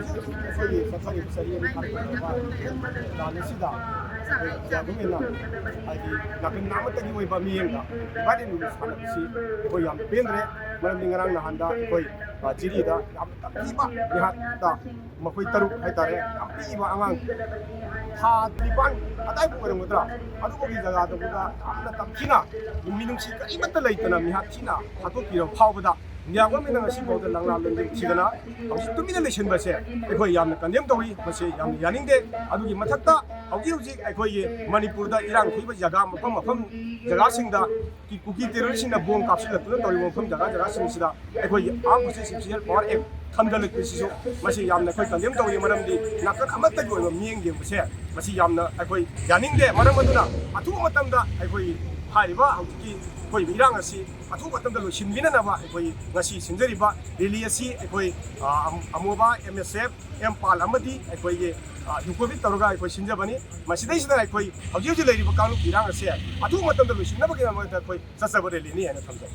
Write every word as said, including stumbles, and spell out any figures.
ꯑꯩꯈꯣꯏꯒꯤ ꯆꯠꯊꯔꯤꯕ ꯆꯍꯤ ꯑꯅꯤ ꯐꯥꯔꯛꯄ ꯂꯥꯟ ꯑꯁꯤꯗ ꯑꯩꯈꯣꯏ ꯒꯣꯚꯔꯟꯃꯦꯟꯅ, ꯍꯥꯏꯗꯤ, ꯅꯥꯀꯟ ꯑꯃꯠꯇꯒꯤ ꯑꯣꯏꯕ ꯃꯤꯠꯌꯦꯡꯗ ꯗꯤꯚꯥꯏꯠ ꯑꯦꯟ ꯔꯨꯜ ꯁꯥꯟꯅꯕꯁꯤ ꯑꯩꯈꯣꯏ ꯌꯥꯝ ꯄꯦꯟꯗ꯭ꯔꯦ꯫ ꯃꯔꯝꯗꯤ ꯉꯔꯥꯡ ꯅꯍꯥꯟꯗ ꯑꯩꯈꯣꯏ, ꯑ, ꯖꯤꯔꯤꯗ ꯌꯥꯝꯅ ꯇꯝꯕꯤꯕ ꯃꯤꯍꯥꯠꯇ ꯃꯈꯣꯏ ꯇꯔꯨꯛ ꯍꯥꯏꯇꯥꯔꯦ, ꯌꯥꯝ ꯄꯤꯛꯏꯕ ꯑꯉꯥꯡ ꯊꯥ ꯅꯤꯄꯥꯟ ꯑꯗꯥꯏꯕꯨ ꯑꯣꯏꯔꯝꯒꯗ꯭ꯔꯥ, ꯑꯗꯨꯒꯤ ꯖꯒꯥꯗꯨꯗ ꯌꯥꯝꯅ ꯇꯝꯊꯤꯅ, ꯃꯤꯅꯨꯡꯁꯤ ꯀꯔꯤꯃꯠꯇ ꯂꯩꯇꯅ ꯃꯤꯍꯥꯠ ꯊꯤꯅ ꯍꯥꯠꯇꯣꯛꯄꯤꯔꯕ ꯐꯥꯎꯕꯗ ꯏꯟꯗꯤꯌꯥ ꯒꯣꯔꯃꯦꯟꯅ ꯉꯁꯤ ꯐꯥꯎꯗ ꯂꯪꯂꯥ ꯂꯪꯖꯤꯡ ꯊꯤꯗꯅ ꯍꯧꯖꯤꯛ ꯇꯨꯃꯤꯟꯅ ꯂꯩꯁꯤꯟꯕꯁꯦ ꯑꯩꯈꯣꯏ ꯌꯥꯝꯅ ꯀꯟꯗꯦꯝ ꯇꯧꯏ꯫ ꯃꯁꯤ ꯌꯥꯝꯅ ꯌꯥꯅꯤꯡꯗꯦ꯫ ꯑꯗꯨꯒꯤ ꯃꯊꯛꯇ ꯍꯧꯖꯤꯛ ꯍꯧꯖꯤꯛ ꯑꯩꯈꯣꯏꯒꯤ ꯃꯅꯤꯄꯨꯔꯗ ꯏꯔꯥꯡ ꯊꯣꯛꯏꯕ ꯖꯒꯥ, ꯃꯐꯝ ꯃꯐꯝ ꯖꯒꯥꯁꯤꯡꯗ ꯀꯤ-, ꯀꯨꯀꯤ ꯇꯦꯔꯣꯔꯤꯁꯁꯤꯡꯅ ꯕꯣꯝ ꯀꯥꯞꯁꯤꯜꯂꯛꯇꯨꯅ ꯇꯧꯔꯤꯕ ꯃꯐꯝ ꯖꯒꯥ ꯖꯒꯥꯁꯤꯡꯁꯤꯗ ꯑꯩꯈꯣꯏꯒꯤ Armed Forces Special Power Act ꯊꯝꯖꯤꯜꯂꯛꯄꯁꯤꯁꯨ ꯃꯁꯤ ꯌꯥꯝꯅ ꯑꯩꯈꯣꯏ ꯀꯟꯗꯦꯝ ꯇꯧꯏ꯫ ꯃꯔꯝꯗꯤ ꯅꯥꯀꯟ ꯑꯃꯠꯇꯒꯤ ꯑꯣꯏꯕ ꯃꯤꯠꯌꯦꯡ ꯌꯦꯡꯕꯁꯦ ꯃꯁꯤ ꯌꯥꯝꯅ ꯑꯩꯈꯣꯏ ꯌꯥꯅꯤꯡꯗꯦ꯫ ꯃꯔꯝ ꯑꯗꯨꯅ ꯑꯊꯨꯕ ꯃꯇꯝꯗ ꯑꯩꯈꯣꯏ ꯍꯥꯏꯔꯤꯕ ꯍꯧꯖꯤꯛꯀꯤ ꯊꯣꯛꯏꯕ ꯏꯔꯥꯡ ꯑꯁꯤ ꯑꯊꯨꯕ ꯃꯇꯝꯗ ꯂꯣꯏꯁꯤꯟꯕꯤꯅꯅꯕ ꯑꯩꯈꯣꯏ ꯉꯁꯤ ꯁꯤꯟꯖꯔꯤꯕ ꯔꯦꯂꯤ ꯑꯁꯤ ꯑꯩꯈꯣꯏ, ꯑ, ꯑꯝ-, ꯑꯃꯣꯕꯥ, ꯑꯦꯝ ꯑꯦꯁ ꯑꯦꯐ, ꯑꯦꯝ ꯄꯥꯜ ꯑꯃꯗꯤ ꯑꯩꯈꯣꯏꯒꯤ, ꯑ, ꯌꯨꯀꯣꯕꯤꯠ ꯇꯧꯔꯒ ꯑꯩꯈꯣꯏ ꯁꯤꯟꯖꯕꯅꯤ꯫ ꯃꯁꯤꯗꯩꯁꯤꯗ ꯑꯩꯈꯣꯏ ꯍꯧꯖꯤꯛ ꯍꯧꯖꯤꯛ ꯂꯩꯔꯤꯕ ꯀꯥꯡꯂꯨꯞꯀꯤ ꯏꯔꯥꯡ ꯑꯁꯦ ꯑꯊꯨꯕ ꯃꯇꯝꯗ ꯂꯣꯏꯁꯤꯟꯅꯕꯒꯤꯗꯃꯛꯇ ꯑꯩꯈꯣꯏ ꯆꯠꯆꯕ ꯔꯦꯂꯤꯅꯤ ꯍꯥꯏꯅ ꯊꯝꯖꯒꯦ꯫